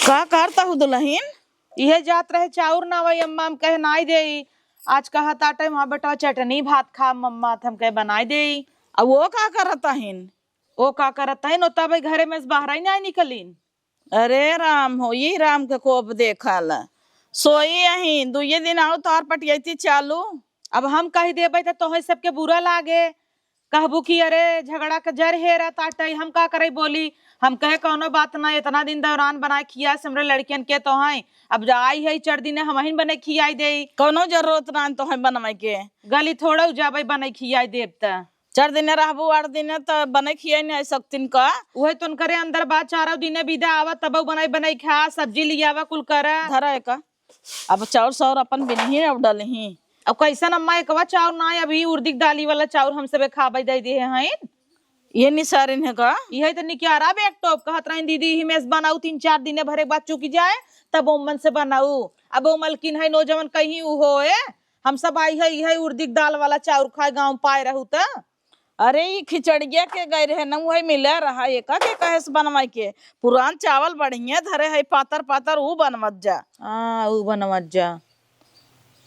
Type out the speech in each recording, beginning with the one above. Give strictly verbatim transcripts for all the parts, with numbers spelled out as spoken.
का करत हू दुलहिन? इहे जात रहे चाउर ना वही अम्मा, हम कहे नाई देई। आज कहत आटे वहाँ बेटवा चटनी भात खा मम्मा, त हम कहे बनाई देई। अब वो का करत हइन? वो का करत हइन, वो तब घरे में से बाहर ही नाई निकलिन। अरे राम हो, ये राम के कोप देखल। सोई अही, दुइये दिन आउ तोहर पटियती चालू। अब हम कहि देबै त तोहई सबके बुरा लागे, कहबू कि अरे झगड़ा के जर हेरा ताटई, हम का करई बोली। हम कहे कौनो बात ना, इतना दिन दौरान बनाए खिया से हमरे लड़कियन के तोहई, अब जा आई है चार दिन हमहिन बने खियाई देई। कौनो जरूरत ना तोहई बनवाई के। गली थोड़ा जाबै बने खियाई देब त। चार दिन रहबू, आठ दिन त बने खियाई नहीं सकतिन का। उहे तो उनकरे अंदर बात, चारों दिने बिदा आवा तब बनाई बनाई खा, सब्जी लियावा कुल करा। धरा है का? अब चाउर साउर अपन बिनही अब डलही। अब कैसन अम्मा, एकवा चाउर ना, अभी उर्दी के दाली वाला चाउर हम सबे खाबै दे दिए हैं। ये निसारिन है का? यही तो निकियारा बे एक टोप कहत रही दीदी, ही में से बनाऊ तीन चार दिने भरे के बाद चुकी जाए, तब ओमन से बनाऊ। अब वो मलकिन है नौजवान कहीं उ होए, हम सब आई है, यही उर्दी के दाल वाला चाउर खाए गाँव पाए रहू त। अरे, ई खिचड़िया के गए रहे न, वही मिले रहा, एका के कहे से बनवाई के? पुरान चावल बढ़िया धरे है, पातर पातर, ऊ बनवत जा। हाँ, ऊ बनवत जा।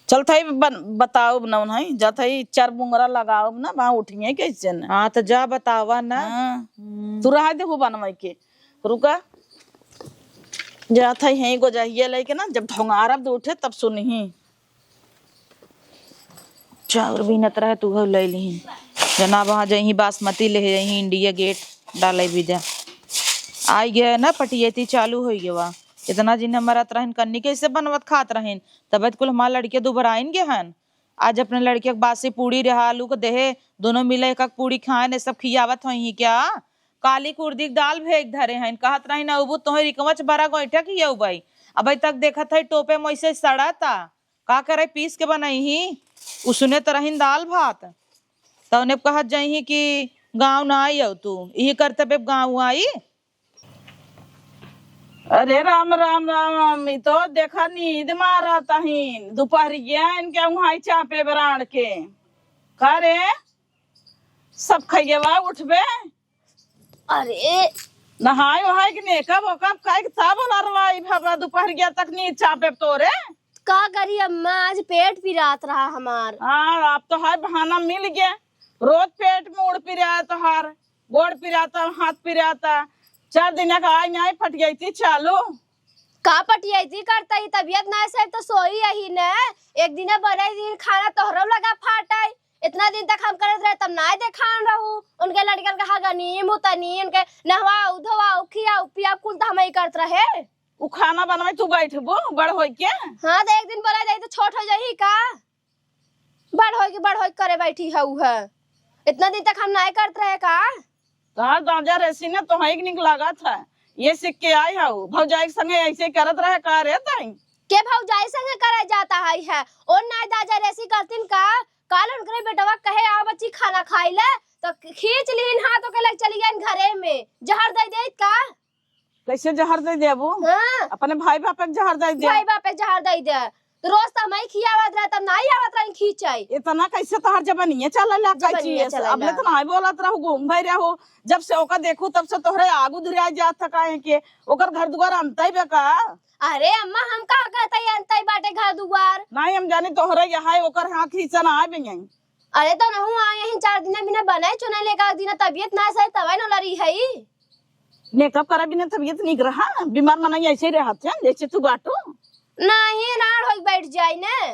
चल थई बन-, बताओ न उन्हें, जा थई चार बुंगरा लगाओ न, वहाँ उठिए कैसे न। हाँ, तो जा बतावा न। हाँ। हम्म। तू रहा दे, वो बनवाई के। रुका। जा थई, यहीं गोजहिया लेके न, जब ढोंगारब दे उठे, तब सुनही। चाउर बीनत रहे, तू हउ लइ लिही। जना वहाँ जइही बासमती ले जइही, इंडिया गेट डाले बीजा। आई गए ना, पटियती चालू होइ गवा। इतना दिन हम मरत रहन, कन्नी कैसे बनवत खात रहन, तब कुल हमार लड़के दुबराइन गे हन। आज अपने लड़के के बासी पूड़ी रहा, आलू के देहे, दोनों मिले एक एक पूड़ी खाए ने, सब खियावत होइही क्या? काली कुर्दी के दाल भेज धरे हन, कहत रही ना, उबू तोहे रिकवच बड़ा गोइठा खियउबई। अबे तक देखत है, टोपे में ऐसे सड़ता। का करे, पीस के बनइही? उसने त रहिन दाल भात, तउने कहत जइही कि गाँव ना आई तू, इही करते पे गाँव आई। अरे राम, राम, राम, राम, ई तो देखा नींद मारत अहिन, दुपहरिया इनके उहाँ चापे बराड़ के। का रे, सब खइयवा उठबे? अरे। नहाए वहाए के मेकअप वेकअप कइ के तब लरवाई भवा, दुपहरिया तक नींद चापे तोरे। का करी अम्मा, आज पेट पिरात रहा हमार। हाँ, अब तो है बहाना मिल गया, रोज पेट मूड़ पिराए तोहार, गोड़ पिराता, हाथ पिराता, चार दिन का आई नहीं पटियती चालू। का पटियती करता ही, तबियत ना सही तो सोई यही न, एक दिन बड़े दिन खाना तोहरो लगा फाटाई। इतना दिन तक हम करत रहे, तब नाय देखान रहू। उनके लड़कन के हगनी, मुतनी, उनके नहवाऊ, धोवाऊ, खियाऊ, पियाऊ, कुल त हमही करत रहे। उ खाना बनवाई, तू बैठबू बड़ होई के? हाँ, त एक दिन बोला जाई त छोट हो जाई का? बड़ होई के, बड़ होई के करे बैठी हऊ है। इतना दिन तक हम नाय करत रहे का? तोहार दाजा रेसी ने तोहई के निक लागत है, ये सीख के आई हऊ। भौजाई के संगे ऐसे करत रहे का रे तई? के भौजाई संगे करे जाता है, है? ओ नाय दाजा रेसी करतीन का? काल उनकरे बेटवा कहे, "आओ बच्ची, खाना खाई ले," तो खींच लीन हाथ ओके लग चली गई घरे में, जहर दे देत का? कैसे जहर दे देबू? हाँ। अपने भाई बाप के जहर दे दे। भाई बाप के जहर दे दे। तो रोज तो हमही खियावत रहे, तब नाई आवत रही खींचे। इतना कैसे तोहर जबनिया चले ला, जबनिया कैची? चले ला। अब ले तो नाई बोलत रहू, घूम भई रहू। जब से ओका देखू, तब से तोहरे आगू धुरिया जात था, काहे के ओकर घर दुआर अंतई बे का? अरे अम्मा, हम का कहते हैं अंतई बाटे घर दुआर? नाई, हम जानी तोहरे यहाँ है, ओकर यहाँ खींचन आए बे यहीं। अरे तो नहु आ यहीं चार दिन बिना बनाए चुनाए लेकर दिन तबियत ना सही तबे न लरी है। मेकअप करे बिना तबियत निक रहा, बीमार मनई ऐसे ही रहत है जैसे तू बाटू। नहीं, राड़ होई बैठ जाई ने।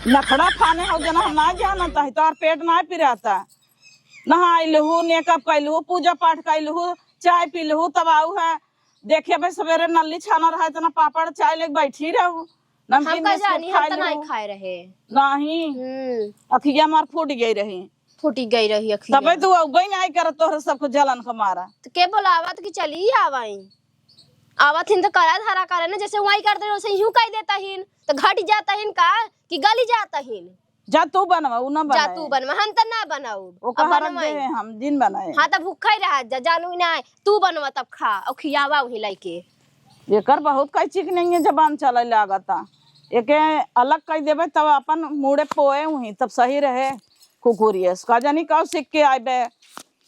नखड़ा खाने हो जना हम ना जानत है, तोहर पेट ना पिराता। नहाई लहू, मेकअप कई लहू, पूजा पाठ कई लहू, चाय पी लहू, तब आऊ है। देखे भाई सवेरे नल्ली छाना रहा, इतना पापड़ चाय लेके बैठी रहू। नमकीन हम का बिस्कुट जानी, हम खाई तो नहीं लहू। खाए रहे। नहीं। हम्म। अखिया मार फूट गई रही। फूटी गई रही अखिया। तबे तू अउबे नाई करत, तोहरे सबको जलन के मारा। तो के बोलावत कि चली आवाई? आवत हिन तो करा धरा करे ना, जैसे वही करते वैसे यूं कह देता हिन, तो घट जाता हिन का कि गली जाता हिन? जा तू बनवा, उ ना जा बनाए। तू बनवा, हम तो ना बनाऊ। ओका अब हरक बनवाई। दे, हम जिन बनाए। हाँ, तो भूखा ही रहा जा, जानू ही ना है। तू बनवा तब खा, और खियावा वही लाइके। एकर बहुत कैची के नहीं है, जबान चले लागता। एके अलग कह देबे तब अपन मुड़े पोए वही, तब सही रहे। कुकुरियस का जानी कब सीख के आइबे,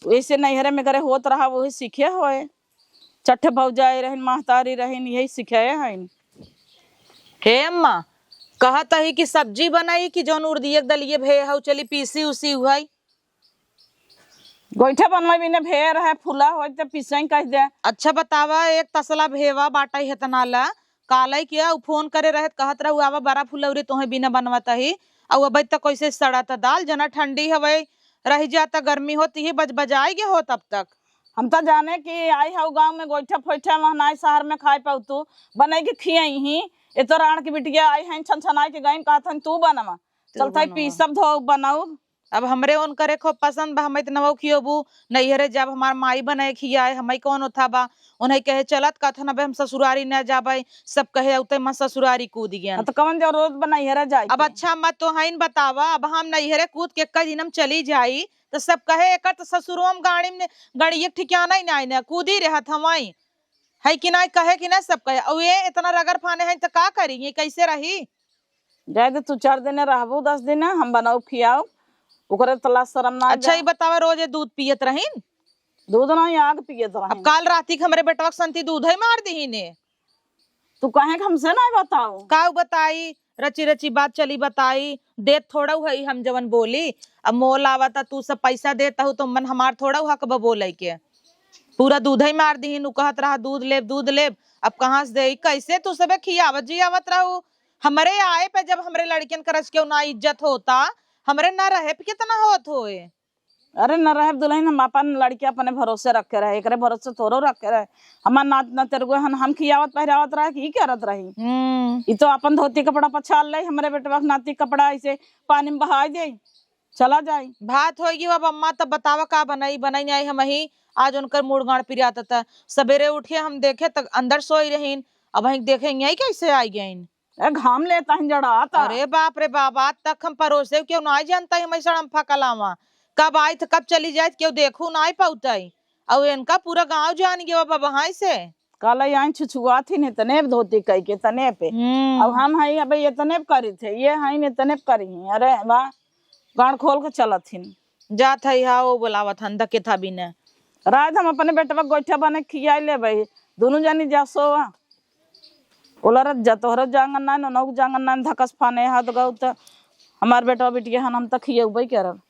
वैसे नैहरे में करे होत रहा, वही सीखे होए। चट्ठे भौजाई रहिन, महतारी रहिन, यही सिखाए हइन। हे अम्मा, कहत ही कि सब्जी बनाई कि जौन उर्दिये के दलिये भे हउ, चली पीसी उसी हुआई। गोइठा बनवाई बिना भे रहे, फूला होई त पीसई कह दे। अच्छा बतावा, एक तसला भेवा बाटइ हेतना ला, कालइ के उ फोन करे रहे त कहत रहू, "आवा बरा फुलौरी तोहे बिना बनवत ही।" अउ अबइ तक कइसे सड़त दाल, जना ठंडी हवइ, रहि जात गर्मी होत ही, बज बजाइ गे होत अब तक। हम त जाने कि आई हउ गाँव में गोइठा फोइठा महनाई शहर में खाए पाउ तू, बनइ के खियई ही। ए तो राण के बिटिया आई हइन, छन छनाई के गइन, कहत हइन तू बनवा। तू चलत हई बनवा। पीसब धोब बनाउब। अब हमरे उनकरे खूब पसंद बा, हमइ त नवौ खियबू, नैहरे जाब हमार माई बनइ खियाए, हमइ कौन ओथा बा। उन्हइ कहे चलत कहथन, "अबे हम ससुरारी न जाबइ।" सब कहे, "अउते मँ ससुरारी कूद गयन।" हाँ, तो कवन जरूरत बा नैहरे जाए अब के? अच्छा, मत तो हइन बतावा, अब हम नैहरे कूद के कई दिन हम चली जाई, त सब कहे, "एकर त ससुरो में गाड़ी में, गाड़ी एक ठिकाना ही नाई न, कूदी रहत हवइ।" है कि नाई, कहे कि नाई, सब कहे। अउ ये इतना रगर फाने हैं, त का करी, ये कैसे रही? जाए दे, तू चार दिन रहबू, दस दिन, हम बनाउब खियाउब, ओकरे त लाज शरम ना अच्छा, जा। ये बतावा, रोज ये दूध पियत रहीन? दूध नाई, आग पियत अब रहीन। काल राती के हमरे बेटवा के संती दूध ही मार दीही ने। तू काहे के हमसे नाई बताऊ? काउ बताई, रची रची बात चली बताई, देत थोड़उ हई हम जवन बोली। अब मोल आवता, तू सब पैसा देत हऊ, तो मन हमार थोड़उ हक बा बोलइ के। पूरा दूधइ मार दिहिन, उ कहत रहा, "दूध लेब, दूध लेब।" अब कहाँ से देई? कैसे तू सबे खियावत जियावत रहू? हमरे आए पे जब हमरे लड़कियन करस केहू ना इज्जत होता, हमरे ना रहे पे कितना होत होए। अरे न रहे दुल्हन, हम अपन लड़की अपने भरोसे रखे रहे, एकरे भरोसे तोरो रखे रहे। हमार नात नतेरुए हन, हम खियावत पहिरावत रहे कि ई करत रही? हम्म। ई तो अपन धोती कपड़ा पछाड़ ले, हमरे बेटवा के नाती कपड़ा ऐसे पानी में बहाई दे, चला जाई। भात होई गई अब अम्मा, तब बतावा का बनाई, बनाई नहीं हमही। आज उनकर मूड़ गाड़ पिरात था, सवेरे उठे हम देखे तक अंदर सोई रहीन, अब वहीं देखे यहीं कैसे आई गईन। ए, घाम लेता है जड़ा आता। अरे बाप रे बाप, आज तक हम परोसे क्यों ना जानता है, मैं सड़म फकलावा। कब आई त कब चली जाए, क्यों देखू ना आई पाउता है। और इनका पूरा गांव जान गया बाबा हाय से। काला यहाँ छुछुआ थी ने तने धोती कई के तने पे। हम्म। अब हम हई अब ये तने पे करी थे, ये हई ने तने पे करी हैं। अरे वाह, गांड खोल के चलत हिन। जात हई, हाँ, वो बोलावत हन, दके था भी ने। रात हम अपने बेटवा गोइठा बने खियाई लेबे, दोनों जानी जा सोवा। ओला रत जा, तोहरो जांगन नान, ओनहु के जांगन नान, धकस फाने हाथ गौ त हमार बेटवा बिटिया हन, हम त खियउबे करब।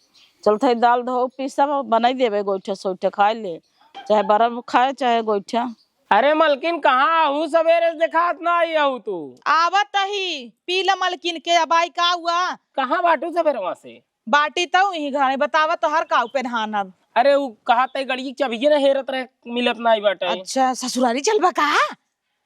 चलत हई दाल धो पीसब, बनाई देबे गोइठा सोइठा खाए ले, चाहे बरफ खाए, चाहे गोइठा। अरे मलकिन, कहाँ आहू? सबेरे से देखात ना आई आहू तू। आवत ही, पी ल मलकिन के, अब आई का हुआ? कहाँ बाटू सबेरवा से? बाटी त इही घरे, बतावा तोहर का उपेधान अब? अरे उ कहा तई गड़िया के चबिये ना हेरत रहे, मिलत नाई बाटे। अच्छा, ससुरारी चलबा का?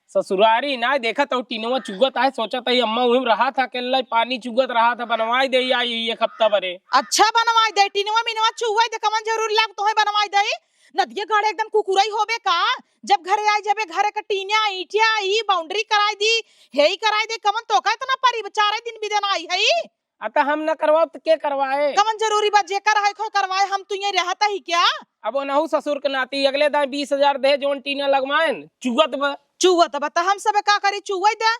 ससुरारी ना, देखत हऊ टीनवा चुगत आहे, सोचत हई अम्मा उहिम रहा था, अकेला पानी चुगत रहा था, बनवाई दे आई एक हफ्ता बरे। अच्छा बनवाई दे, टीनवा मिनवा चुगवाई दे, कवन जरूरी लाग तोहे बनवाई दे? नदिया गढ़ एकदम कुकुरई होबे का? जब घरे आई जबे घरे का टीनिया ईटिया ई बाउंड्री कराई दी, हेई कराई दे, कवन तोका इतना परी, चारे दिन बिदन आई हई। अतः हम न करवाब त के करवाए? कवन जरूरी बा, जेकर है खोय करवाए, हम तू ये रहता ही क्या? अब ओनहु ससुर के नाती अगले दाएं बीस हजार दे, जोन टीना लगवाएन, चुअत बा। चुअत बा, त हम सब का करी, चुअई दे।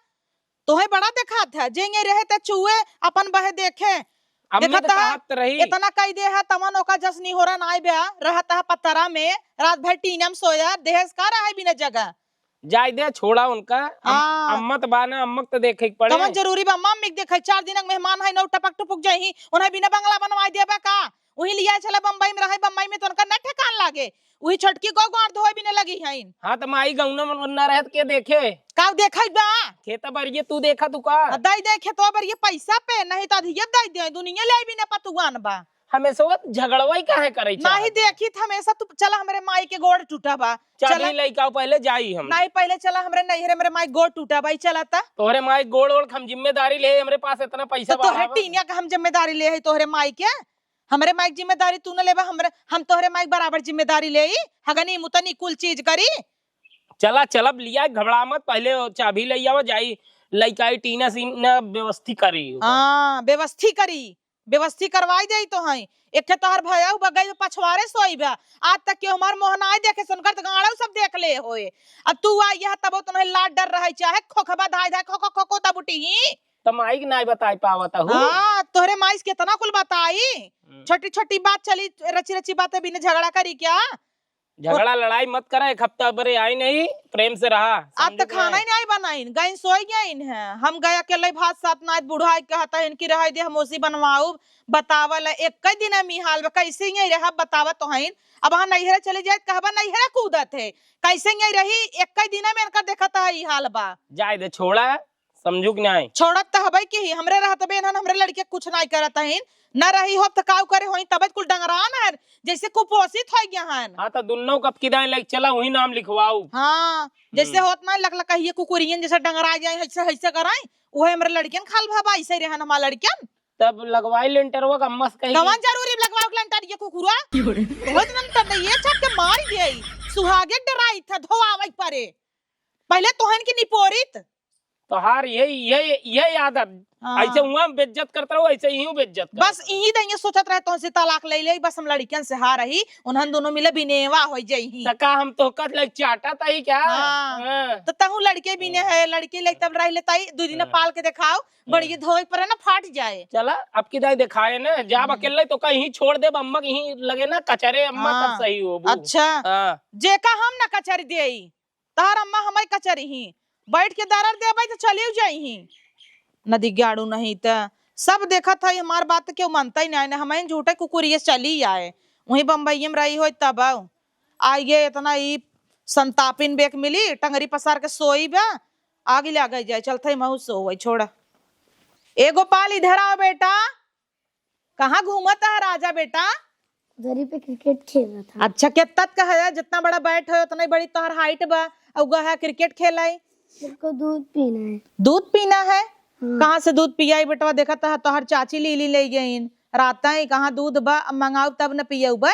तोहे बड़ा देखात है, जे ये रहे त चुए, अपन बहे देखे। अब मैं देखत तो है, कहत रही। इतना कई दे है, तमन ओका जस निहोरा नाई बे, रहत है पतरा में, रात भर टीना में सोया, देहस का रहे बिना जगह। जाय दे, छोड़ा उनका। अम-, हाँ। अम्मत बा ना, अम्मक त देखे के पड़े। कवन जरूरी बा अम्मा अम्मी के देखे? चार दिन के मेहमान है, नौ टपक टुपुक जाही, उन्हें बिना बंगला बनवाई देबा का? उही लिया चला बम्बई में रहे, बम्बई में तो उनका न ठेकान लागे, उही छोटकी गौ गाड़ धोए बिना लगी हईन। हाँ, त माई गौना में ना रहे त के देखे? का देखे बा? खेत बरिये तू देखा तू का? आ, दई दे खेतवा बरिये पैसा पे, नहीं त अधिये दई दे, दुनिया ले बिना पतुआन बा। हमेशा वो झगड़वा ही काहे करे नाहीं चाहत? देखी त हमेशा तू चला हमरे माई के गोड़ टूटा बा। चाबी चला। लइका पहले जाई हम। नाहीं, पहले चला हमरे नैहरे, हमरे माई गोड़ टूटा बा, ई चला ता। तोहरे माई गोड़ ओड़ हम जिम्मेदारी ले, हमरे पास इतना पैसा तो तोहरे बा। टीनिया का हम जिम्मेदारी ले है तोहरे माई के? हमरे माई के जिम्मेदारी तू न लेबा, हमरे, हम तोहरे माई के बराबर जिम्मेदारी लेई, हगनी मुतनी कुल चीज करी। चला, चलब लिया, घबरा मत, पहले वो चाबी ले आवा जाई, लइका ई टीना सीना व्यवस्थी करी। हाँ, व्यवस्थी करी। व्यवस्थी करवाई देई तोहई। एक ठे तोहर भयउ बा गई पछवारे सोई बा। आज तक केहू हमार मुँह नाई देखे, सुनकर त गाड़उ सब देख ले होए। अब तू आई यह तबो तोहई लाज डर रहइ, चाहे खोखबा धाय धाय खो खो खो खो तब उठी ही। त माई के नाई बताई पावत हूँ। हाँ, तोहरे माई से केतना कुल बताई। हम्म। छोटी छोटी बात चली, रची रची बातें बिना झगड़ा करी क्या? झगड़ा लड़ाई मत करा, एक हफ्ता बरे आई नहीं, प्रेम से रहा, आप तो समझ में खाना आए? ही नहीं बनाइन, गइन सोई गइन है। हम गया अकेले भात सात नाइत बुढ़ाई कहता है इनकी रहाई दे, हम ओसी बनवाऊ। बतावल है, एक ही दिन में हाल बा, कैसे ही रहा बतावा तो हइन। अब हाँ नैहरे चले जाए, कहबा नैहरे कूदत है, कैसे ही रही, एक ही दिन में इनका देखत है ई हाल बा। जाए दे, छोड़ा, समझू कि नहीं? छोड़त त हबे की ही, हमरे रहत बे इन्हन, हमरे लड़के कुछ नहीं करत हइन, न रही होब त काऊ करे होई, तबे कुल डंगरान हन, जैसे कुपोषित हो गया हन। हाँ, तो दुन्नो कब की दाएं लग चला, वही नाम लिखवाऊ। हाँ, जैसे हम्म। होत ना लकलकहिए कुकुरियन जैसे डंगरा जाए, ऐसे, ऐसे कराए, उहे हमरे लड़कियन खाल भाबा, ऐसे रहन हमार लड़कियन। तब लगवाई लेंटरवा का अम्मा से कही। कवन जरूरी लगवाओ के लेंटर ये कुकुरा? बहुत नंतर ये छप के मार दिए, सुहागे डराई था, धोआवे परे। पहले तोहन की निपोरित। तोहार ये, ये, ये आदत। हाँ। ऐसे हुआ बेइज्जत करत रहो, ऐसे ही बेइज्जत करत बस रहो। यही दइये सोचत रहे तोहसे तलाक ले ले, बस हम लड़कियन से हार रही, उन्हन दोनों मिले बिनेवा हो जाई ही। त का हम तोहका ले चाटत ही क्या? हाँ। हाँ। तो तहु लड़के बिने हाँ। है, लड़के ले तब रह लेता ही, दो दिन हाँ। पाल के दिखाओ, बड़ी हाँ। धोए पर है ना फाट जाए। चला, अब की दाई दिखाए ना, जाब हम्म। अकेले तो कहीं छोड़ दे, अम्मा कहीं लगे ना कचरे, अम्मा हाँ। तब सही हो। अच्छा। हाँ। जेका हम ना कचर देई। तहर अम्मा हमई कचरी ही, बैठ के दरर देबै त चलियो जाई ही। नदी गाड़ू नहीं त सब देखत है, हमार बात त केहू मानता ही नहीं, हमइन झूठे कुकुरिये चली आए। वहीं बम्बई में रही होई तब आऊ। आइए इतना ई संतापिन बेक मिली, टंगरी पसार के सोई बा, आगे ले आगे जाए, चलते महू सोवई, छोड़ा। ए गोपाल, इधर आओ बेटा। कहाँ घूमत है राजा बेटा? उधर ही पे क्रिकेट खेल रहा था। अच्छा, कितना का है? जितना बड़ा बैट है, उतना ही बड़ी तोहर हाइट बा। और गया है क्रिकेट खेलाई। मेरे को दूध पीना है। दूध पीना है? हाँ। कहाँ से दूध पियाई बेटवा? देखत है तोहर चाची लीली ले गईन। रात ही कहाँ दूध बा, अब मंगाऊ तब न पियऊ बे।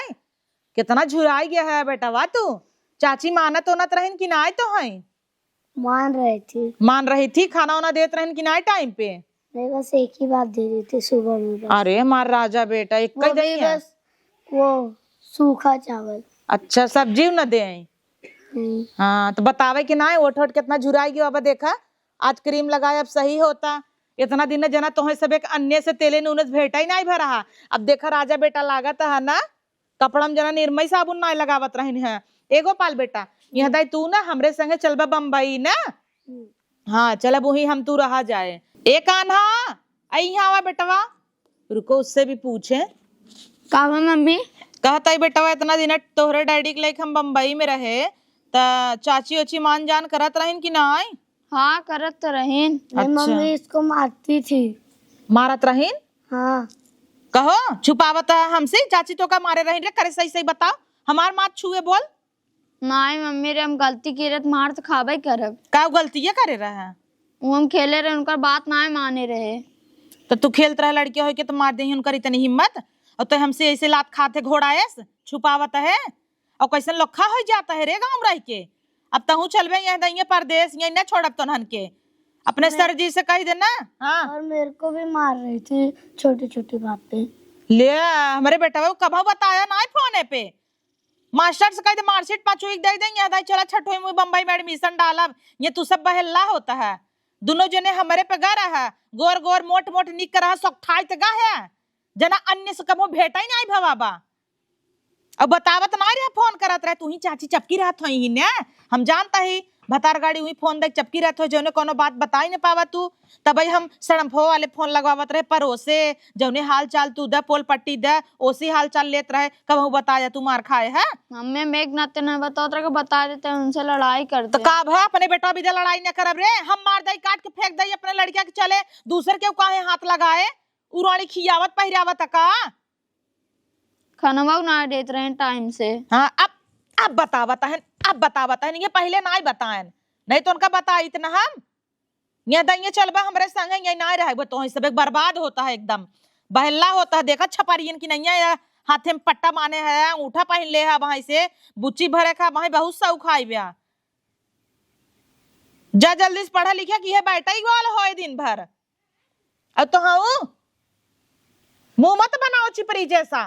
कितना झुराई गया है बेटवा तू। चाची मानत ओनत रहिन कि नाय तो है? मान रही थी। मान रही थी, खाना वाना देत रहन कि नाय टाइम पे? नहीं, बस एक ही बार दे रही थी सुबह में बस। अरे हमार राजा बेटा, एक वो कह भी दिया। बस वो सूखा चावल। अच्छा, सब्जी न दे आई? नहीं। हाँ, तो बतावे कि नाय, ओठ ओठ कितना झुराई गयो। अब देखा, आज क्रीम लगाए, अब सही होता। इतना दिन जना तोहे सब एक अन्य से तेले नून से भेटा ही नाय भरा। अब देखा राजा बेटा, लागत है ना, कपड़ा में जना निरमई साबुन नाय लगावत रहन है। ए गोपाल बेटा, यहाँ हम्म। दाई तू ना हमरे संगे चलबा बम्बई ना? हम्म। हाँ, चलब वहीं हम तू रहा जाए। ए कान्हा, आई यहाँ आवा बेटवा। रुको, उससे भी पूछे। का हुआ मम्मी? कहत आई बेटवा, इतना दिन तोहरे डैडी के लेके हम बम्बई में रहे, त चाची ओची मान जान करत रहिन कि नाय? हाँ, करत तो रहिन। नहीं, अच्छा। मम्मी इसको मारती थी। मारत रहिन? हाँ। कहो, छुपावत है हमसे? चाची तो का मारे रहिन रे? करे सही सही बताओ, हमार माथ छुए बोल। नाय मम्मी रे, हम गलती की रहे त मार तो खाबे करब। का गलतिये करे रहे? वो हम खेले रहे, उनकर बात नाय माने रहे। तो तू खेलत रहे लड़के होई के तो मार देही उनकर इतनी हिम्मत? और तो हमसे ऐसे लात खात है घोड़ाएस, छुपावत है। और कैसन लोखा हो जाता है रे गाँव रह के। अब तहूँ चलबे यह दइये परदेस, यही न छोड़ब तोनहन के। अपने नहीं। सर जी से कह देना। हाँ। और मेरे को भी मार रही थी छोटी छोटी बात पे। ले, हमरे बेटवा कभउ बताया नाय फोने पे। मास्टर से कह दे मार्कशीट पाँचवी के दे देंगे, दाई चला छठवीं में बम्बई में admission डालब। ये तू सब बहेल्ला होता है। दुनो जने हमरे पे गा रहा है, गोर गोर मोट मोट निक रहा, सोकठाई त गा है। जना अन्य से कभो भेटा ही नाय भवा बा। अब बतावत नाय रहे, फोन करत रहे, तू ही चाची चपकी रहत होई ही ने, हम जानता ही, भतार गाड़ी हुई फोन देख चपकी रहत हो, जौने कोनो बात बताई न पावा तू। तबई हम सड़म्फो वाले फोन लगवावत रहे, परोसे, जौने हाल चाल तू दे, पोल पट्टी दे, ओसी हाल चाल लेत रहे, कबहू बताया तू मार खाए है? मम्मी, हम एक नाते नहीं बतावत रहे, बता देते, उनसे लड़ाई करते। तो का भा, अपने बेटा बिदे लड़ाई न करब रे, हम मार दई, काट के फेंक दई अपने लड़किया के, चले दूसर के काहे हाथ लगाए? उरानी खियावत पहिरावत का? खनवा ना देत रहे टाइम से। हाँ, अब, अब बतावत हन, अब बतावत हन, ये पहले नाय बताएन, नहीं तो उनका बताइत न हम। ये दइये चलबा हमरे संगे, ये नाय रहबा, तो सब एक बर्बाद होता है एकदम, बहल्ला होता है। देखा छपरियन की नैया या हाथे में पट्टा माने है, अंगूठा पहन ले है, वहां से बुच्ची भरे खा, वहां बहुत सौख आई ब्या। जा जल्दी से पढ़ा लिखा कि ये बैठा ही वाल होए दिन भर। अब तो हाँ, मुंह मत बनाओ चिपरी जैसा।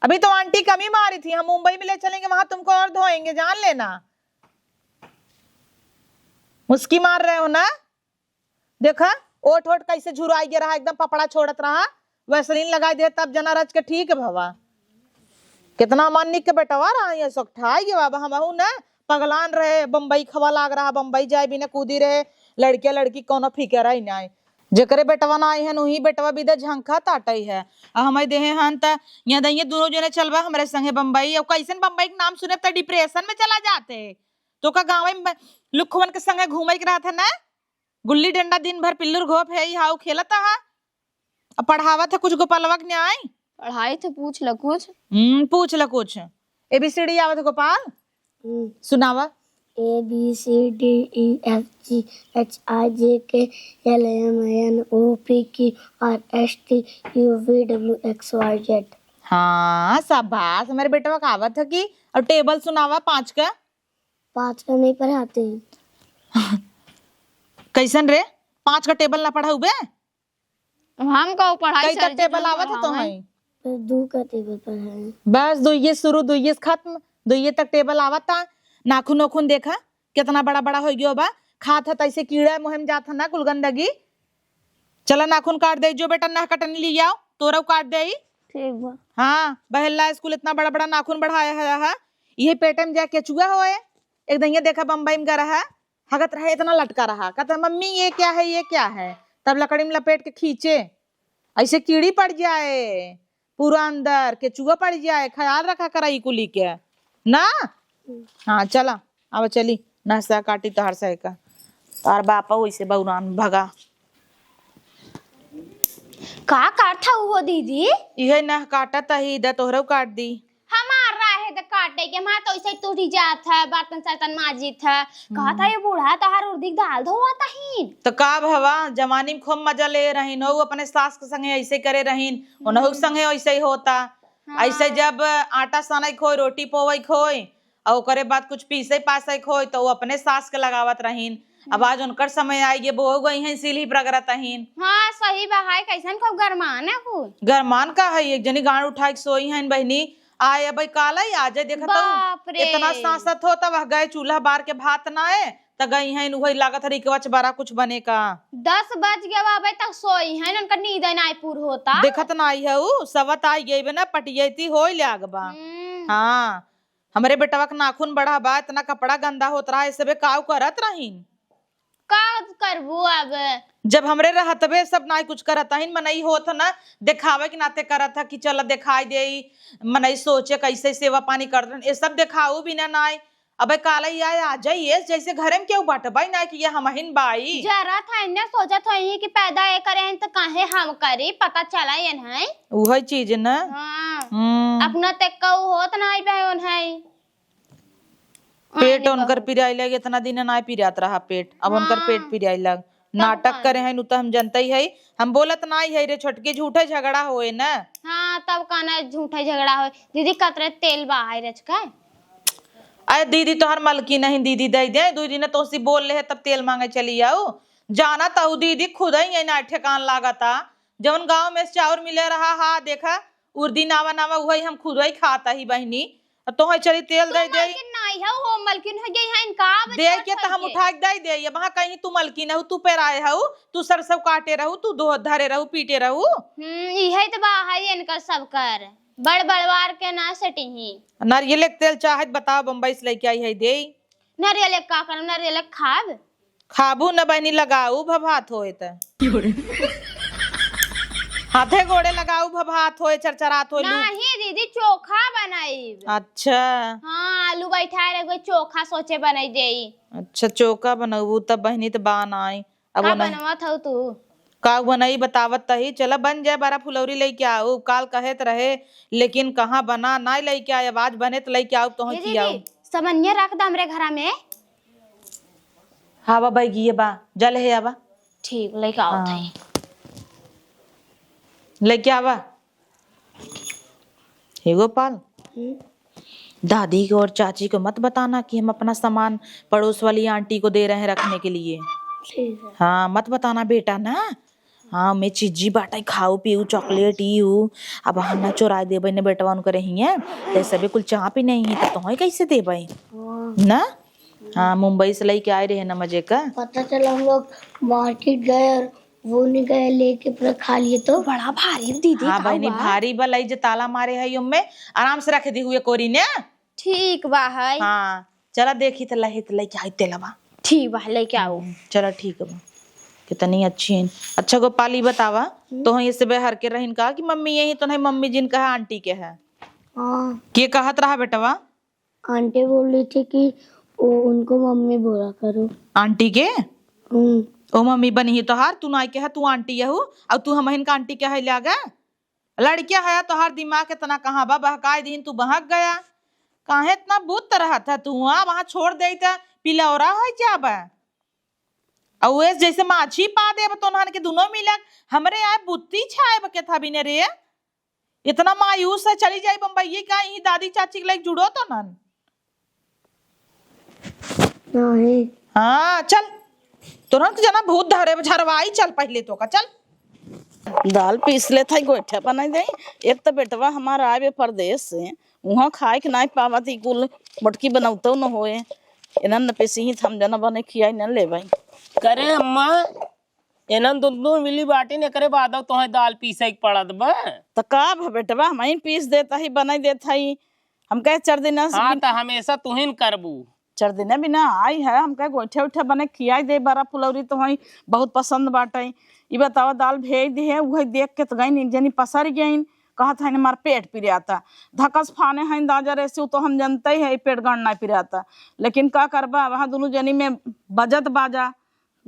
अभी तो आंटी कमी मारी थी, हम मुंबई में ले चलेंगे, वहां तुमको और धोएंगे, जान लेना। मुस्की मार रहे हो ना? देखा, ओठ ओठ कैसे झुराई गया रहा, एकदम पपड़ा छोड़त रहा, वैसलीन लगाई दे तब जना रच के ठीक भवा। कितना मन निक के बेटवा रहा, ये सोकठाई गे बाबा, हमहू न पगलान रहे, बम्बई खवा लाग रहा, बम्बई जाए बिना कूदी रहे, लड़किया लड़की कौनो फिकर ही नाई। जेकरे बेटवा ना आई हन, उही बेटवा बिदा झंखा ताटई है। आ हमारे देहे हन त यहाँ दइये दोनों जने चलबा हमरे संगे बम्बई। अब कैसन बम्बई के नाम सुने त डिप्रेशन में चला जाते। तो का गाँव में लुखवन के संगे घूमे के रहत है ना, गुल्ली डंडा दिन भर पिल्लुर घोप है, ई हाउ खेलत हा। अब पढ़ावत है कुछ गोपालवा के न्याय। पढ़ाई थे, पूछ ल कुछ। हम्म, पूछ ल कुछ। एबीसीडी आवत है गोपाल? हम्म। सुनावा। A B C D E F G H I J K L M N O P Q R S T U V W X Y Z। हाँ, शाबाश, हमारे बेटवा का आवत है कि। अब टेबल सुनावा पाँच का। पाँच का नहीं पढ़ाते हैं। कैसन रे, पाँच का टेबल ना पढ़ाऊ बे? हम का पढ़ाई कई सर तक जी टेबल ना आवत है तो पढ़ावे। हई? बस दू का टेबल पर है। बस दुइये शुरू, दुइये से खत्म, दुइये तक टेबल आवत था। नाखून ओखून देखा कितना बड़ा बड़ा हो गयो बा। खात है तैसे कीड़ा मुँह में जात है ना कुल गंदगी। चला नाखून काट दे, जो बेटा नह कटनी ले आओ, तोरव काट दे। ठीक बा। हाँ, बहेला स्कूल इतना बड़ा बड़ा नाखून बढ़ाया है, है। यही पेटे में जा केचुआ होए। एक दिन ये देखा बम्बई में गया रहा, हगत रहे, इतना लटका रहा, कहता, "मम्मी, ये क्या है, ये क्या है?" तब लकड़ी में लपेट के खींचे, ऐसे कीड़ी पड़ जाए पूरा अंदर, केचुआ पड़ जाए, ख्याल रखा करा ई कुली के ना। हाँ, चला, अब चली, नहसा काटी तोहर सहे का। तोहर बापा वैसे बौरान भगा। का काट था वो दीदी? इहे नह काटत ही, द तोहरो काट दी। हमार रहे त काटे के, हमार तो ऐसे ही टूटी जात है, बर्तन सर्तन माजित है। कहत है, "ये बूढ़ा तहार उर्दी के दाल धोवत ही।" तो का भवा, जवानी में खूब मजा ले रहीन, हो अपने सास के संगे ऐसे करे रहीन, उनहु के हम्म। संगे ऐसे ही होता। हाँ। ऐसे जब आटा साने के होय, रोटी पोवे के होय, और ओकरे बाद कुछ पीसे पासे के होय, तो वो अपने सास के लगावत रहीन। अब हम्म। आज उनकर समय आई गे, वो गई हैं सीढ़ी पर अगरत अहीन। हाँ, सही बा, हाय, कैसन खूब गरमान है खूब। गरमान का है, एक जनी गांड उठा के सोई हैं बहिनी, आए अब काला ही आ जाए, देखत हऊ, बाप रे। इतना सांसत हो, तब वह गए चूल्हा बार के भात ना आए, त गई हैं, उहई लागत हरी के बच बड़ा कुछ बने का। दस बज गया बाबे तक सोई हैं, उनका नींद ना पूर होता। देखत ना आई है ऊ, सवत आई गई बे ना, पटियती होई लाग बा। हम्म। हाँ, हमरे बेटवा के नाखून बड़ा बा, इतना कपड़ा गंदा होत रहा, ये सबे काऊ करत रहीन। का करबू अब? जब हमरे रहतबे सब नाई कुछ करत हईन, मनई होत ह ना, देखावे के नाते करत ह कि चल देखाई देई, मनई सोचे कैसे सेवा पानी करत हन, ये सब देखाऊ भी ना नाई। अबे काले ही आए, आ जाइए, जैसे घरे में केहू बाटबा ही ना कि ये हमहिन बाई। जरत है ने, सोचत है कि पैदा ये करे हैं तो काहे हम करी, पता चला ये नहीं। उहे चीज न। हाँ। हम्म। अपना ते कऊ होत नहीं बे उन्हें। पेट आने उनकर बहुत। पिराई लग, इतना दिन ना पिरात रहा पेट, अब उनकर पेट हाँ। पिराई लग। तब नाटक का करे है। हैं, उ तो हम जनते ही है, हम बोलत नाई है रे छोटकी, झूठे झगड़ा होए ना। हाँ, तब का ना झूठे झगड़ा होए। दीदी, कतरे तेल बा है रच का? अरे दीदी, तोहर मलकिन नहीं, दीदी दे दे, दू दिन तोसी बोल ले है, तब तेल मांगे चली आऊ। जाना तहु दीदी, खुद ही ये ना ठेकान लागता। जवन गाँव में से चाउर मिले रहा, हा, देखा, उर्दी नावा नावा, उहई हम खुद ही खाता ही बहिनी। आ तोहई चली तेल तू दे दे। मलकिन नाई हऊ, हो मलकिन हो गई है, इनका अब दे छोट के तो हम होइए। उठा के दे दे। ये वहाँ कहीं तू मलकिन हऊ, तू पेराए हऊ, तू सरसों काटे रहू, तू दो धरे रहू, पीटे रहू। हम्म, इहे तो बा है इनका सब कर। बड़ बड़वार के ना सेटिंग ही। नारियल के तेल चाहत बताओ, बम्बई से लेके आई है दे। नारियल एक का करम, नारियल एक खाब? खाबू न बहिनी, लगाऊ भभात होए त। हाथे गोड़े लगाऊ भभात होए, चरचरात होए, लू। नाही दीदी, चोखा बनाई। अच्छा। हाँ, आलू बैठाए रह गए, चोखा सोचे बनाई देई। अच्छा, चोखा बनऊ तब बहिनी त बा नाई। अब का ओना बनवत हऊ तू? का बनई बतावत तही, चला बन जाए, बड़ा फुलौरी लेके आऊ, काल कहे त रहे, लेकिन कहाँ बना, नाई लेके आए, अब आज बने त लेके आऊ, तोहे ये खियाऊ। दीदी, समनिया रख द हमरे घरा में। हाँ बा, बैगिए बा, जा ले आवा। ठीक, लेके आवत हाँ। है। लेके आवा। हे गोपाल, हम्म। दादी को और चाची को मत बताना कि हम अपना सामान पड़ोस वाली आंटी को दे रहे हैं रखने के लिए। ठीक है। हाँ, मत बताना बेटा ना। हाँ, मैं चीजी बाटे, खाऊ पीऊ, चॉकलेट ई ऊ। अब हम ना चोराए देबे ने बेटवा उनकरे हिये, तो सबे कुल चाह पी नहीं है, तो तोहे कैसे देबे? हाँ। ना? हाँ, मुंबई से लेके आए रहे ना मजे का। पता चला हम लोग मार्केट गए और वो नहीं गए लेके पूरा खा लिए तो। बड़ा भारी दीदी, हाँ का बहिनी, हुआ? भारी बा, लई जे ताला मारे है ओम्मे, आराम से रख दी हुए कोरी ने। ठीक बा है। हाँ, चला देखी त लही त लेके आई तेलवा। ठीक बा, लेके आओ। हम्म, चला ठीक बा। कितनी अच्छी है। अच्छा गोपाली बतावा, हम्म। तो हम इससे बेहर के रहिन का कि मम्मी यही तो नहीं, मम्मी जिन कहा आंटी के है। हाँ। के कहत रहा बेटवा? आंटी बोल रही थी कि वो उनको मम्मी बोला करो। आंटी के? हम्म। ओ मम्मी बनी ही तोहार, तू नाई कहे तू आंटी यहू, और तू हमहिन का आंटी कहे लागे? लड़किया है तोहार दिमाग इतना कहाँ बा, बहकाए दीन तू बहक गया। काहे इतना बुत रहत है तू? हाँ, वहाँ छोड़ दे त पिलौरा हो जाबा। और वे जैसे माछी पा देब तो उन्हन के दुनो मिलक हमरे आए बुत्ती छाए के था बिने रे। इतना मायूस है, चली जाई बम्बई का, यही दादी चाची के लाइक जुड़ो तो नन। नहीं। हाँ, चल, तुरंत जना भूत धरे झरवाई, चल पहले तो का, चल। दाल पीस ले था, गोइठा बनाई दे। एक तो बेटवा हमारा आवे परदेस से, उहाँ खाए के नाई पावत, ई कुल मोटकी बनौतो न होए। इनन न पीसी ही, हम जना बने खियाई न लेबै। करे अम्मा, इनन दुनो मिली बाटी ने, करे बाद तोहे दाल पीसे के पड़त बा। त का भ बेटवा, हम ही पीस देत ही, बनाई देत ही। हम कहे चार दिन से हाँ, बिन- त हमेशा तुहिन करबू। चार दिन बिना आई है, हम कहे गोइठे उठे बने खियाई दे, बड़ा फुलौरी तो हई बहुत पसंद बाटे। ई बतावा, दाल भेज दे है, उहे देख के त गईन, एक जनी पसर गईन, कहत है हमार पेट पिराता, धकस फाने है दाजर ऐसे, उ तो हम जनते ही है, पेट गण ना पिराता, लेकिन का करबा, वहाँ दुनो जनी में बजत बाजा।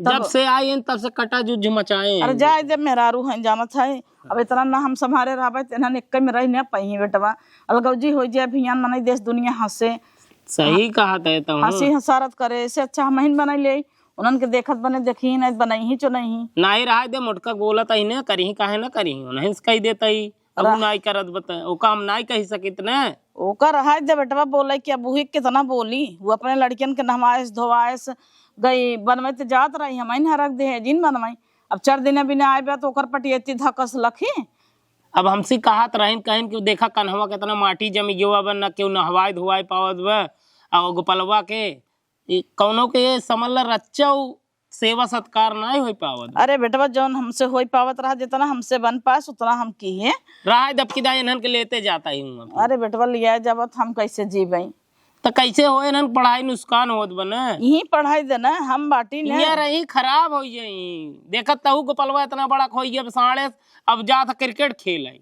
तब जब से आई हैं, तब से कटा जुझ मचाए हैं। अरे जाए दे, मेहरारू हैं, जानत है, अब इतना ना हम संभारे रहबे, त इन्हन एक्के में रही ना पइहीं बेटवा, अलगौजी हो जाए, भियान मनई देश दुनिया हंसे। सही कहत है तुम। हंसी हंसारत करे, ऐसे अच्छा हमहिन बनाई ले, उन्हन के देखत बने देखी नहीं, बनाई ही चो नहीं। नाई रहा दे, मोटका बोलत ही ना करी, काहे ना करी, उन्हें से कही देता ही। अब उ रह- नाई करत बता, ओका हम नाई कही सकित ना। ओका रहा दे बेटवा, बोले कि अब उही कितना बोली, वो अपने लड़कियन के नहवाएस धोवाएस गई, बनवे त जात रही, हम ही हरक दे है जिन बनवाई। अब चार दिन बिना आए बा तो ओकर पटियती धकस लखी। अब हमसे कहत रहिन, कहिन कि देखा कन्हवा कितना माटी जमी गयो बा, न केहू नहवाए धोवाए पावत बा, आ गोपलवा के ई कौनो के ये समझ ला रच्चा उ सेवा सत्कार नाई होई पावत बा। अरे बेटवा, जौन हमसे होई पावत रहा, जितना हमसे बन पास, उतना हम किहे। रहा दबकी दाई इन्हन के लेते जाता ही हूँ। अरे बेटवा, लिया जावत हम कैसे जीबई? त कैसे होए इन्हन पढ़ाई नुकसान होत बने। यही पढ़ाई देना, हम बाटी ने। इहाँ रही खराब हो जाई। देखत तहु गोपलवा इतना बड़ा खोई गया, साढ़े अब जात क्रिकेट खेल आई।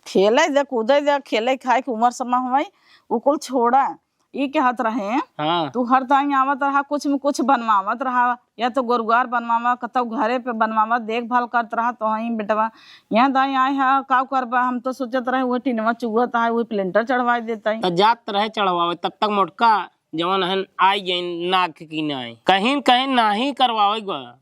खेले दे, कूदे दे, खेले खाए के उमर समा हुआई, उ कुल छोड़ा। ई कहत रहे, हाँ। तू हर दाई आवत रहा, कुछ में कुछ बनवावत रहा, या तो गोरुआर बनवावा, कतौ घरे पे बनवावा, देखभाल करत रहा, तो हई बेटवा, यहाँ दाई आए हा, का करबा, हम तो सोचत रहे, वो टिनवा चुहत है, वो प्लेंटर चढ़वाए देता है। त जात रहे चढ़वावे, तब तक मोटका जवन हन आई गई नाक की नाई, कहीं न कहीं नाही करवावे गवा।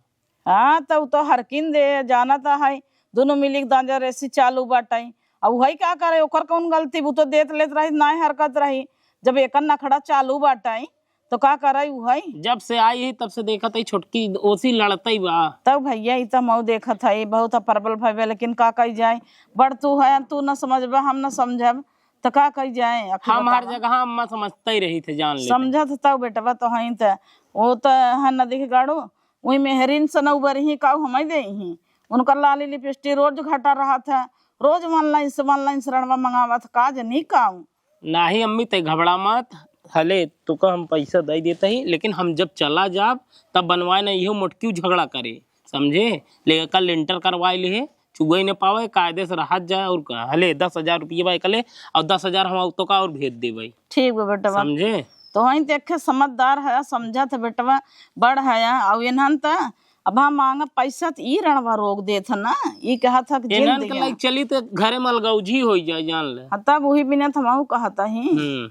हाँ, त उ तो हरकिन दे, जानत है, दुनो मिली के दांजा रेसी चालू बाटई। अब वही का करे, ओकर कौन गलती? उ तो देत लेत रही, नाय हरकत रही। जब एकर नखड़ा चालू बाटई, तो का करे उहई? जब से आई ही, तब से देखत ही छोटकी ओसी लड़तई बा। तब भैया, ई त मऊ देखत है, बहुत अपरबल भवे, लेकिन का कही जाए, बड़ तू है, तू न समझबा, हम न समझब, त का कही जाए? आखिर हम हर बतावा। जगह अम्मा समझते ही रही थे, जान लेते। समझत तब बेटवा तो हई त, वो त है नदी के गाड़ू, वही मेहरिन से न उबरही, काऊ हमई देही। उनकर लाली लिपस्टिक रोज घटा रहत है, रोज online से, online से रणवा मंगावत, का जनी काऊ। नाही अम्मी, ते घबरा मत, हले तुका हम पैसा दे देता ही, लेकिन हम जब चला जाब, तब बनवाए ना, इहो मोटकी झगड़ा करे, समझे? ले कल लेंटर करवाए लिहे, चुगई न पावे, कायदे से रहत जाए, और का, हले दस हजार रुपये बा, कले, और दस हजार हम तोका और भेज देबे। ठीक बा बेटवा। समझे? तो हई देखे समझदार है, समझत है बेटवा, बड़ है, और इन्हन त अब हम मांगब पैसा त ई रणवा रोक देत है ना, ई कहत है कि जेल इन्हन के दिया। लाइक चली त घरे में अलगौजी होई जाए, जान ले। हाँ, तब वही बिना त हमहू कहत ही। हम्म।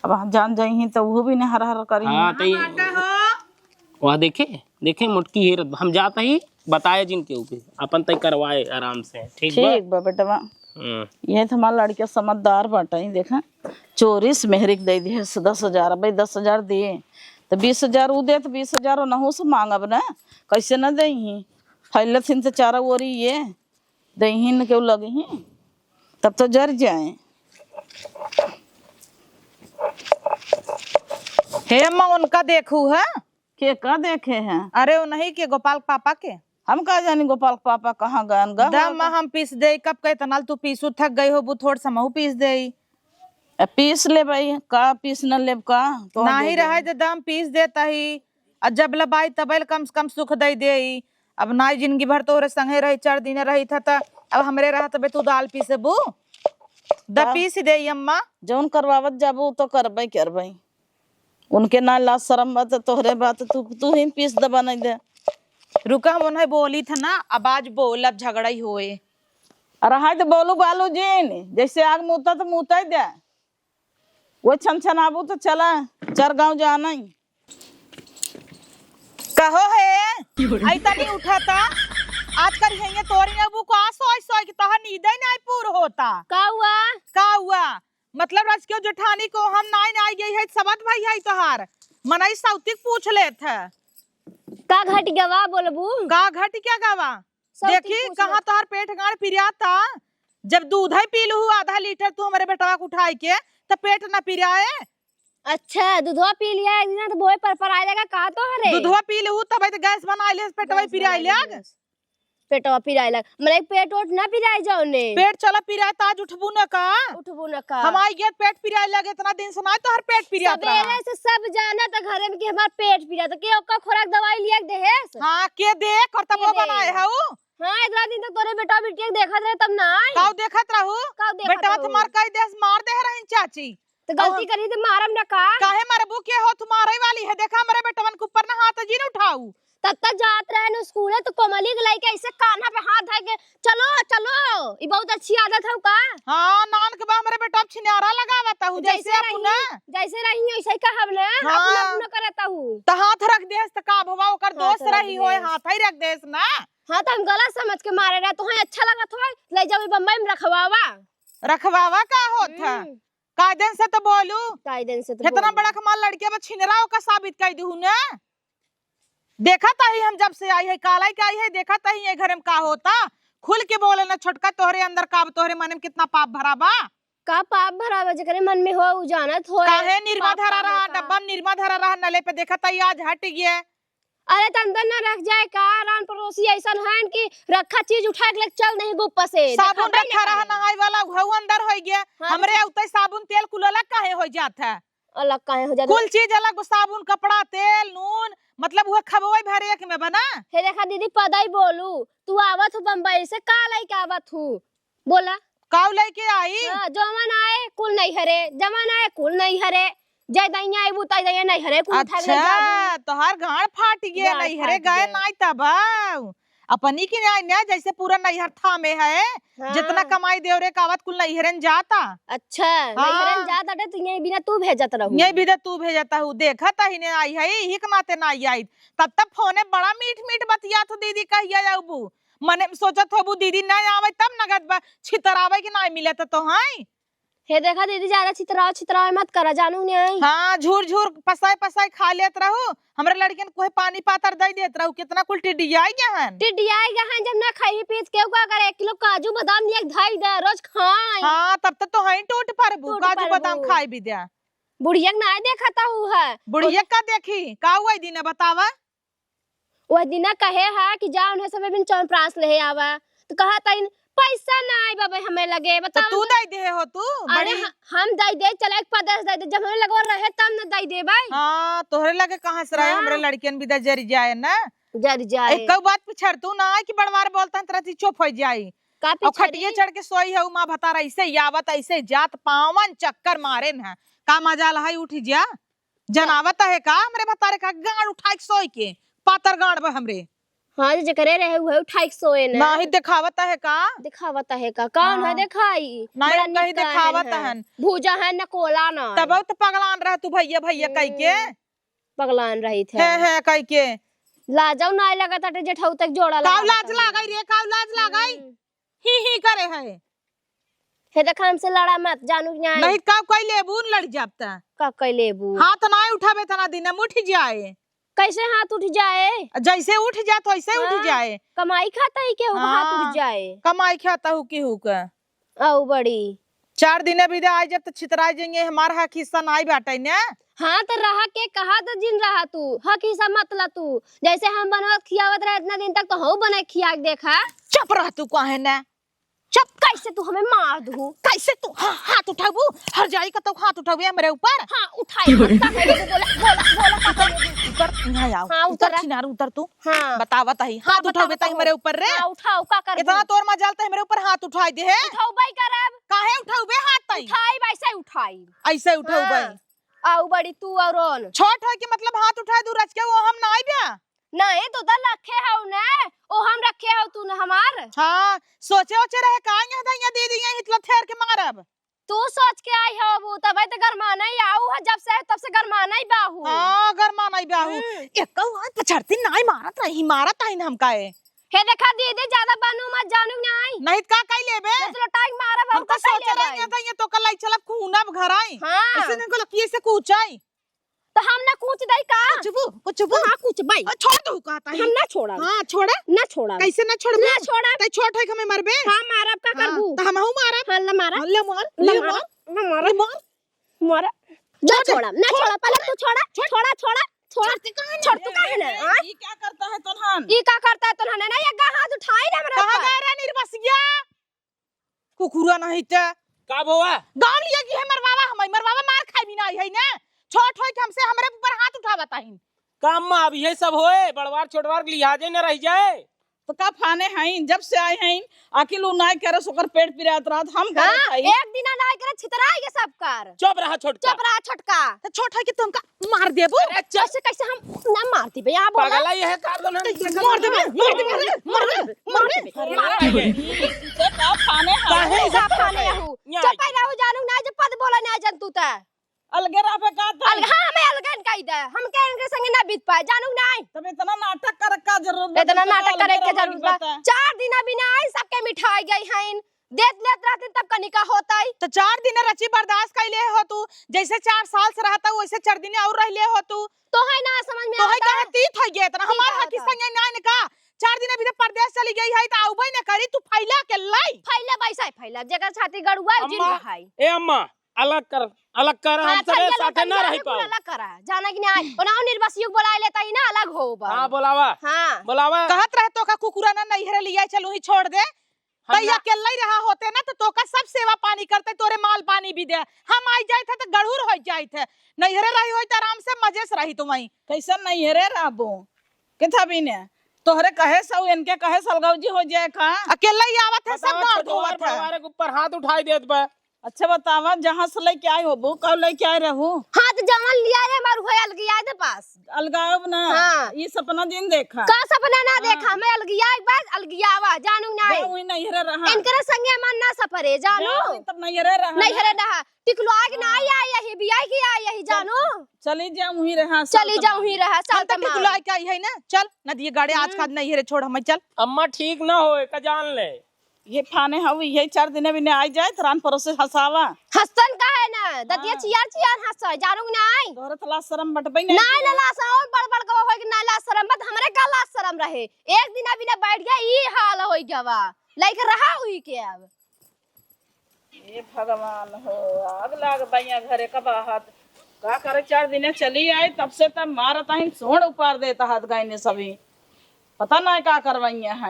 अब हम जान जाई ही त उहो बिना हर हर करी। हाँ, त ई वहाँ देखे, देखे मोटकी हेरत, हम जात ही, बताए जिन केहू के, अपन तय करवाए आराम से, ठीक बा? ठीक बा बेटवा। हम्म। ये तो हमार लड़के समझदार बाटे, देखा, चोरी से मेहरी के दे दिए दस हजार, भाई दस हजार दिए, तो बीस हजार उ दे, तो बीस हजार ओनहु से मांगब ना, कैसे न देही? फैलत हिन तो चारों ओरी ये, देही न केहू लगही, तब तो जर जाए। हे अम्मा, उनका देखू है? के का देखे हैं? अरे, उन्हीं के, गोपाल पापा के। हम का जानी गोपाल के पापा कहाँ गयन, गए दम होगा। हम पीस देई, कब के इतना तू पीसू थक गई होबू, थोड़ सा महू पीस देई। ए, पीस लेबई, का पीस न लेब का? तोहर नाहीं दे रहे देब। तो दम पीस देता ही, आ जब लबाई तबे ल कम से कम सुख दई देई। अब नाई जिंदगी भर तोहरे संगे रही, चार दिन रही था त अब हमरे रहत बे तू दाल पीसेबू? द का? पीस देई अम्मा। जौन करवावत जाबू तो करबई करबई। उनके ना लाज शरम बा त तोहरे बा त तू, तू ही पीस द बनाई दे। रुका, हम उन्हें बोली था ना, अब आज बोलब झगड़ा ही होए। अरे हाँ त बोलू गालू जिन, जैसे आग मुता त मुताई दे। वो छन छन आबू त चला, चार गाँव जाना ही। कहो हे, आई तनी उठा ता। आजकल हेंगे तोरी ना बू का सोई सोई कि तोहर नींदे नाई पूर होता। का हुआ? का हुआ? मतलब राज क्यों जेठानी को हम नाई नाई गई है, सबत भाई है तोहार। मनई सौतिक पूछ लेत है। का घट गवा बोलबू? का घट क्या गवा? सौतिक देखी, पूछ कहाँ लेत। तोहार पेट गाड़ पिरियाता। जब दूध ही पी लू आधा लीटर तू हमरे बेटवा के उठाई के, त पेट ना पिरियाए। अच्छा, दूधवा पी लिया एक दिन त बोए पर पर आए लगा का तोहरे? दूधवा पी लू तब त गैस बनाई ले, पेटवा गैस पिरियाए बनाई ले। ले। पेटवा पिराए लग, मने पेट ओट ना पिराए जाओ ने। पेट चला पिराए त आज उठबू न का? उठबू न का? हम आई गए पेट पिराए लगे, इतना दिन से ना तोहर पेट पिरात रहा। सबेरे से सब जाना त घरे में कि हमार पेट पिरात, के ओकर खोराक दवाई लिया के देहेस? हाँ, के दे, करतबो के दे? बनाए हऊ? हाँ, इतना दिन तक तोरे बेटा बिटिया के देखत रहे तब ना आई। काऊ देखत रहू? काऊ देखत बेटवा रहू? तुम्हार कई देस मार दे रही चाची। त गलती अउर करी त मारम न का? काहे मारबू? के हो तू मारे वाली है? देखा हमरे बेटवन के ऊपर ना हाथ जिन उठाऊ। तब तक जात रहे न स्कूले त कोमली के लइके ऐसे कान्हा पे हाथ धइ के, "चलो, चलो, ई बहुत अच्छी आदत हउ का?" हाँ, नान के बा हमरे बेटवा छिनारा लगावत हूँ, जैसे जैसे अपना। रही, जैसे रही वैसे ही कहब ना, हाँ। अपना अपना करत हूँ। त हाथ रख देस त का भवा, ओकर हाथ दोस्त रख रही होए, देस। हाथ ही रख देस ना। हाँ, त हम गलत समझ के मारे रहे, तोहे अच्छा लगत होए, ले जाओ ई बम्बई में रखवावा। रखवावा का होत है? हम्म। कायदन से तो बोलू। कायदन से तो कितना बोलू। बड़ा हमार लड़किया बा, छिनरा ओका साबित कर दू ने। देखत ही हम जब से आई है, कालाई के आई है, देखत ही ये घर में का होता। खुल के बोले ना छोटका, तोहरे अंदर का, तोहरे मन में कितना पाप भरा बा। का पाप भरा बा, जेकरे मन में हो, उ जानत होए। काहे निरमा पाप धरा का रहा, होता। डब्बा में निरमा धरा रहा, नले पे देखत ही आज हट गया। अरे त अंदर ना रख जाए का? रान पड़ोसी ऐसन हन कि रखा चीज उठा के लेके चल नहीं गुप्पा से। साबुन देखा रखा नहीं रहा लगे। नहाए वाला, उहउ अंदर होइ गया। हाँ, हमरे तो उतई साबुन तेल कुल अलग काहे होइ जात है? अलग काहे हो जात? कुल चीज अलग, साबुन, कपड़ा, तेल, नून, मतलब उहे खबवई भर एक में बना। हे देखा दीदी, पदई बोलू, तू आवत हू बम्बई से, का लइके आवत हू? बोला। काऊ लइके आई? हाँ, जवन आए कुल नैहरे, जवन आए कुल नैहरे। जय दैया आइबू, तय दैया नैहरे कुल उठा के ले अच्छा, जाबू। तोहार गांड फाट गए, गांड नैहरे फाट गए गए। नाई तब। अपनी की नाई ना, जैसे पूरा नैहर थामे है, हाँ। जितना कमाई देवरे का आवत कुल नैहरन जाता। अच्छा, हाँ। नैहरन जात अटे, तो यही बिना तू भेजत रहू। यही बिना तू भेजत हूँ, देखत ही ने आई है, यही के नाते ना आई। तब तब फोने बड़ा मीठ मीठ बतियात हो, "दीदी कहिया आउबू?" मने में सोचत होबू, "दीदी ना आवे तब नगद बा, छितरावे के ना मिले त तो हैं।" हे देखा दीदी, ज्यादा छितराव छितराव मत करा, जानू ने आई। हाँ, झूर झूर पसाई पसाई खा लेत रहू, हमरा लड़कियन कोहे पानी पातर दई देत रहू, कितना कुल टिड्डियाई गया हन। टिड्डियाई गया हन, जब ना खाई पीत केहू का करे, एक किलो काजू बादाम लिया के धई दे, रोज खाई। हाँ, तब तो तोहई टूट परबू, टूट काजू परबू। बादाम खाई भी द्या। बुढ़िया के ना देखत हू है। बुढ़िया का देखी, का हुआ दिन बतावा? वह दिना कहे है कि जा उन्हें सबे बिन च्यवनप्राश लेहे आवा। त कहत हइन, "पैसा ना आई बाबा हमें लगे, तो बतावा तू ना।" दई देहे हो तू, अरे बड़ी ह-, हम दई दे, चला एक परदेस दई दे, जब हमें लगवा रहे तब न दई देबइ। हाँ, तोहरे लगे कहाँ से रहे, हाँ। हमरे लड़कियन बिदा जरि जाए ना। जरि जाए। एक बात पिछड़ तू ना आए कि बड़वार बोलत हन, तरह से चुप होइ जाई। का अब पिछड़ी? खटिये चढ़ के सोई है, उ माँ भतार ऐसे ही आवत, ऐसे ही जात, पावन चक्कर मारे न है। का मजाल है, उठि जा। जनावत है का हमरे भतारे का गांड उठाई के सोई के, पातर गांड बा हमरे। हाँ, जे जेकरे रहे उहे उठाई के सोए न। नाही देखावत है का? देखावत है का? कौन है हाँ। देखाई? नाही बड़ा कहीं निक देखावत है। हन। भूजा है न कोला न। तब तो पगलान रह तू भैया भैया कह के। हम्म, पगलान रही थे। है, है कह के। लाजौ नाही लगत अटे जेठऊ तक जोड़ा काऊ लगत लाज है। लागई रे, काऊ लाज लागई? हम्म। ही ही करे है। हे देख, हमसे लड़ा मत, जानू कि नाई? नहीं, का कई लेबू, न लड़ जाब त। का कई लेबू? हाथ नाई उठाबे तना दिन में उठ जाए। कैसे हाथ उठ जाए? जैसे उठ जात वैसे उठ हाँ, जाए। कमाई खाता ही केहू का हाथ उठ हाँ, जाए। कमाई खाता हूँ केहू का। औ बड़ी। चार दिने बिदे आई जब त छितराई जइहें, हमार हक हिस्सा नाई बाटइ ने। हाँ, त रहा के कहा त जिन रहा तू, हक हिस्सा मत ला तू। जइसे हम बनवत खियावत रहे इतना दिन तक, तोहू बनाइ खिया के देखा। चुप रह तू, काहे ने? चुप, कइसे तू हमें मार दू? कइसे तू हा-, हाथ उठाबू? हर जाई का तो हाथ उठाबू हमरे ऊपर? हाँ, उठाई, हम का कइले? बोला, बोला, बोला, का कइले? उतर, यहाँ आओ। हाँ, उतर उतर। छिनार, उतर तू। हाँ। बतावा तही, हाथ उठाबे तही हमरे ऊपर रे। हाँ, उठाओ, का करबू? इतना तोर मजाल त हमरे ऊपर हाथ उठाई दे है। उठाउबे करब। काहे उठाउबे हाथ तही? उठाई, वइसे उठाई। अइसे उठाउबे। हाँ। आउ बड़ी तू अउर ओन। छोट होइ के मतलब हाथ उठाई दू रच के, वो हम नाई बा। नहीं, तू त रखे हउ ने, ओ हम रखे हउ तू न हमार। हाँ, सोचे ओचे रहे का यहाँ दा, यहाँ दीदी यहाँ हितला थेर के मारब। तू सोच के आई हउ, तबे त गरमाना ही आउ है, जब से, तब से गरमाना ही बाहू। हाँ, गरमाना ही बाहू। हम्म। एक कहू आज पछड़ती नाई मारत रही, मारत आई न हमका ए। हे देखा दीदी, ज्यादा बनू मत, जानू नाई। नहीं त का कइ लेबे? नहीं त लोटाई मारब, हम हमका का कइ सोचे लेबे? रही न त ये तो कल आई चलब खूनब घर आई। हाँ। ऐसे न को लकिए से कूचाई। त हम ना कूच दई का? कुचबू, कुचबू। हाँ, कुचबई। अ, छोड़ दू कहत ही। हम ना छोड़ब। हाँ, छोड़ा। ना छोड़ब। कइसे ना छोड़बू? ना छोड़ब। तै छोट है कि हमें मरबे? हाँ, मारब, का हाँ, करबू? त हमहू मारब। हाँ, ना मारब। हाँ, ले मार, ना ले मारब, मार। ना मारब। ले मार। मारब। ना छोड़ दे। छोड़ब, ना छोड़। छोड़ब। पहले तू छोड़ा, छोड़। छोड़ा, छोड़ा। छोड़ती काहे ना? छोड़ तू काहे ना? ए, हाँ? ई का करता है तोन्हन? ई का करता है तोन्हन? ना, ये गा हाथ उठाई ना हमरा कहाँ ऊपर। गए रे निर्बसिया? कुकुरा नहीं ते। का भवा? गाँव लिया कि है मरवावा, हम मरवावा मार खाई भी नहीं है ने। छोट होई के हमसे हमरे ऊपर हाथ उठावत आहिन। का अम्मा, अब ये सब होए, बड़वार छोटवार के लिहाजे न रह जाए। तो का फाने हईन, जब से आए हईन, आखिर उ नाय करे, ओकर पेट पिरात रहत, हम करत हाँ, हई। एक दिना नाय करे, छितराई के सब कर। चुप रहा छोटका। चुप रहा छोटका। तो छोट है कि तुमका मार देबो। अरे चुप। कैसे, कैसे हम ना मार देबे, आबो ना। पगला ये है, काट दो ना। कैसे मार देबे, मार देबे, मार देबे, मार देबे, मार देबे। अरे, ये का फाने हऊ? काहे? का फाने हऊ? यहाँ चुप आई। रहो, जानू ना, जब पद बोला ना जन तू त। अलगे रहबे का तू? अलग, हाँ, हमें अलगे न कही दे। हम के इनके संगे ना बीत पाए, जानू ना। तब इतना नाटक करे का जरूरत बा? इतना नाटक करे के जरूरत बा? चार दिन अभी ना आई, सबके मिठाई गई हैं। देत लेत रहती तब कनिका होतई। तो चार दिन रची बर्दाश्त कइले हो तू, जैसे चार साल से रहता वैसे चार दिन और रहले हो तू। तो है ना समझ में तो है आवता? कहे तीत हो गया इतना, तीत हमार हाथी आवता। संगे ना इनका। चार दिन अभी तो परदेश चली गई है तो आउबे न करी, तू फैला के लाई। फैला वैसा ही फैला, जेकर छाती गड़ुआ है, जिन अम्मा, खाई। ए अम्मा, अलग कर, अलग कर, हाँ, हम चल, सबे ये साथे लौटल ना जाए रह ना, पाओ। कुल अलग करा, जाना कि नहीं आए। ओना निर्बसियुक बोलाए लेता ही ना, अलग हो बा। हाँ, बोलावा। हाँ। बोलावा। कहत रहे तो का कुकुरा ना नैहरे लिया चल वहीं छोड़ दे। हम तैया ना अकेला ही रहा होते ना, तो तोका सब सेवा पानी करते, तोरे माल पानी भी दे। हम आई जाइत है, तो गढ़ूर हो जाइत है। नैहरे रही होई, तो आराम से मजे से रही तो वहीं। कैसे नैहरे रहबो? किथा भी ने? तोहरे कहे से, इनके कहे से अलगौजी हो जाए का? अकेला ही आवत है, सब बतावा, गाँव छोटवार धोवत है। परिवार के ऊपर हाथ उठाई देत बा। अच्छा बतावा, जहाँ से लेके आए होबू, कब लेके आए रहू? हाँ, तो जवन लिया रे, मारू है अलगिया दे पास। अलगाव ना। हाँ। ई सपना जिन देखा। का सपना ना हाँ। देखा? मैं अलगिया एक बार अलगियावा, जानू ना जा आई। वही नैहरे रहा। इनकरे संगे मन ना सफरे, जानू। जा वही तब नैहरे रहा। नैहरे रहा। टिकलुआ के ना हाँ। आई, आई यही, बियाह की आई यही, चल, जानू। चली जा वही रहा, चली साथ जा में। वही रहा, हम साथ तो में। टिकलुआ के आई है ना, चल, नदिये गाड़े आज हम्म। का नैहरे छोड़ हमें, चल। अम्मा ठीक ना होए, का जान ले। ये फाने हऊ, यही चार दिने बिने आई जाए, तो रान परोसे हंसावा। हंसन का है ना, दतिया हाँ। चियार चियार हंसा, जानू कि नाई? तोहरे तो लाज शरम बटबे नहीं ना, किया। ना लाज शरम, बड़ बड़ गवा होए कि ना लाज शरम, बस हमरे का लाज शरम रहे। एक दिन अभी ना बैठ गया, ई हाल होई गवा। लइके रहा हुई के अब। हे भगवान हो, आग लाग बइया घरे का बाहर। का करे, चार दिने चली आई, तब से तब मारत आहिन, सोंड़ उपार देत हाथ गाइने सभी। पता ना का करवइया है।